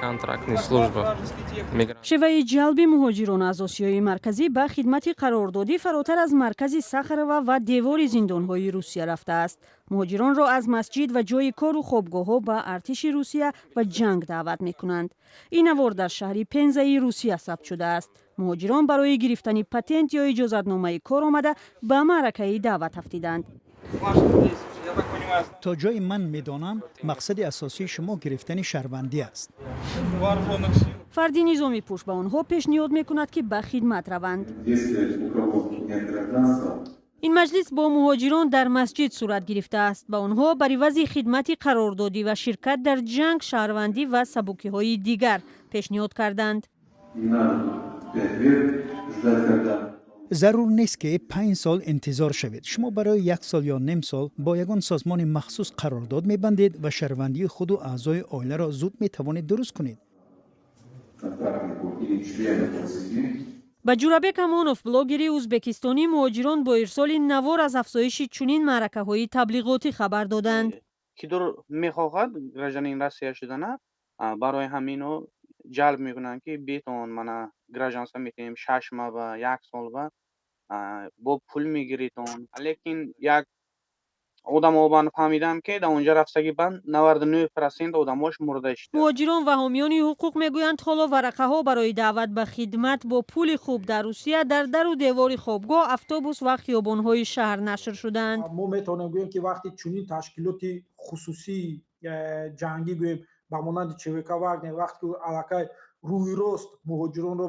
Контрактная служба. Шеваи ҷалби муҳоҷирон аз Осиёи Марказӣ ба хидмати қарордодӣ фаротар аз маркази Сахарова ва девори зиндонҳои Русия рафтааст. Муҳоҷиронро аз масҷид ва ҷойи кору хобгоҳҳо ба артиши Русия ва ҷанг даъват мекунанд. Ин навор дар шаҳри Пензаи Русия сабт шудааст. Муҳоҷирон барои гирифтани патент ё иҷозатномаи кор омада, ба маъракаи даъват афтиданд. То ҷое ман медонам, мақсади асосии шумо гирифтани шаҳрвандӣ аст. Фарди низомипӯш ба онҳо пешниҳод мекунад, ки ба хидмат раванд. Ин маҷлис бо муҳоҷирон дар масҷид сурат гирифтааст. Ба онҳо бар ивази хидмати қарордодӣ ва ширкат дар ҷанг шаҳрвандӣ ва сабукиҳои дигар пешниҳод карданд. Зарур нест, ки 5 сол интизор шавед. Шумо барои як сол ё ним сол бо ягон созмони махсус қарордод мебандед ва шаҳрвандии худу аъзои оиларо зуд метавонед дуруст кунед. Ба Ҷурабек Амонов, блогери ӯзбекистонӣ, муҳоҷирон бо ирсоли навор аз афзоиши чунин маъракаҳои таблиғотӣ хабар доданд. Кидур мехоҳад гражданин Россия шудана, барои ҳамино ҷалб мекунанд, ки битон, мана гражданство метиҳем 6 моҳ ба як сол ба бо пул мегиритон. Лекин як одамо бан фаҳмидам, ки дар онҷа рафтагӣ бан 99% одамош мурда шуда. Муҳоҷирон ва ҳомиёни ҳуқуқ мегӯянд, ҳоло варақаҳо барои даъват ба хидмат бо пули хуб дар Русия дар дару девори хобгоҳ, автобус ва хиёбонҳои шаҳр нашр шудаанд. Мо метавонем гӯем, ки вақти чунин ташкилоти хусусии ҷангӣ, гӯем, ба монанди ЧВК Вагнер, вақте ки аллакай рӯи рост муҳоҷиронро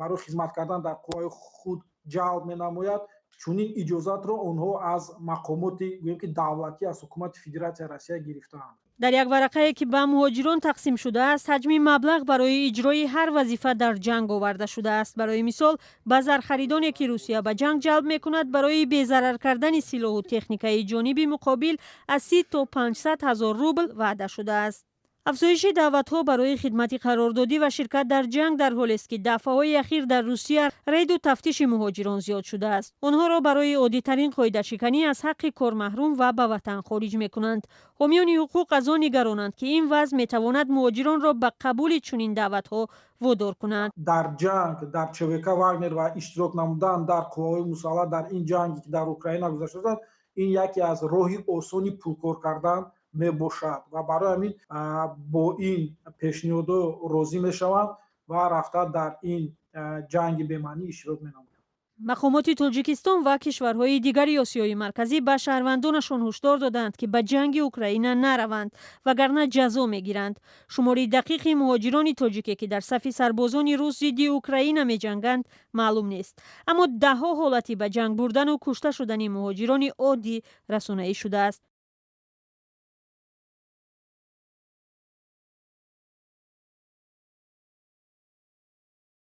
барои хизмат кардан дар қувваи худ ҷалб менамояд, чунин иҷозатро онҳо аз мақомоти, гӯем ки, давлатӣ, аз ҳукумати Федератсияи Россия гирифтаанд. Дар як варақае, ки ба муҳоҷирон тақсим шудааст, ҳаҷми маблағ барои иҷрои ҳар вазифа дар ҷанг оварда шудааст. Барои мисол, ба зархаридоне, ки Русия ба ҷанг ҷалб мекунад, барои безарар кардани силоҳу техникаи ҷониби муқобил аз 30 то 500 ҳазор рубл ваъда шудааст. Афзоиши даъватҳо барои хидмати қарордодӣ ва ширкат дар ҷанг дар ҳолест, ки дафъаҳои ахир дар Русия рейду тафтиши муҳоҷирон зиёд шудааст. Онҳоро барои оддитарин қоидашиканӣ аз ҳаққи кор маҳрум ва ба ватан хориҷ мекунанд. Ҳомиёни ҳуқуқ аз он нигаронанд, ки ин вазъ метавонад муҳоҷиронро ба қабули чунин даъватҳо водор кунад. Дар ҷанг дар ЧВК Вагнер ва иштирок намудан дар қувваҳои мусаллаҳ дар ин ҷанге, ки дар Украина гузашта, ин яке аз роҳи осони пулкор кардан мебошад ва барои ҳамин бо ин пешниҳодҳо розӣ мешаванд ва рафта дар ин ҷанги бемаънӣ иштирок менамоянд. Мақомоти Тоҷикистон ва кишварҳои дигари Осиёи Марказӣ ба шаҳрвандонашон ҳушдор доданд, ки ба ҷанги Украина нараванд, вагарна ҷазо мегиранд. Шумори дақиқи муҳоҷирони тоҷике, ки дар сафи сарбозони рус зидди Украина меҷанганд, маълум нест, аммо даҳҳо ҳолати ба ҷанг бурдану кушта шудани муҳоҷирони оддӣ расонаӣ шудааст.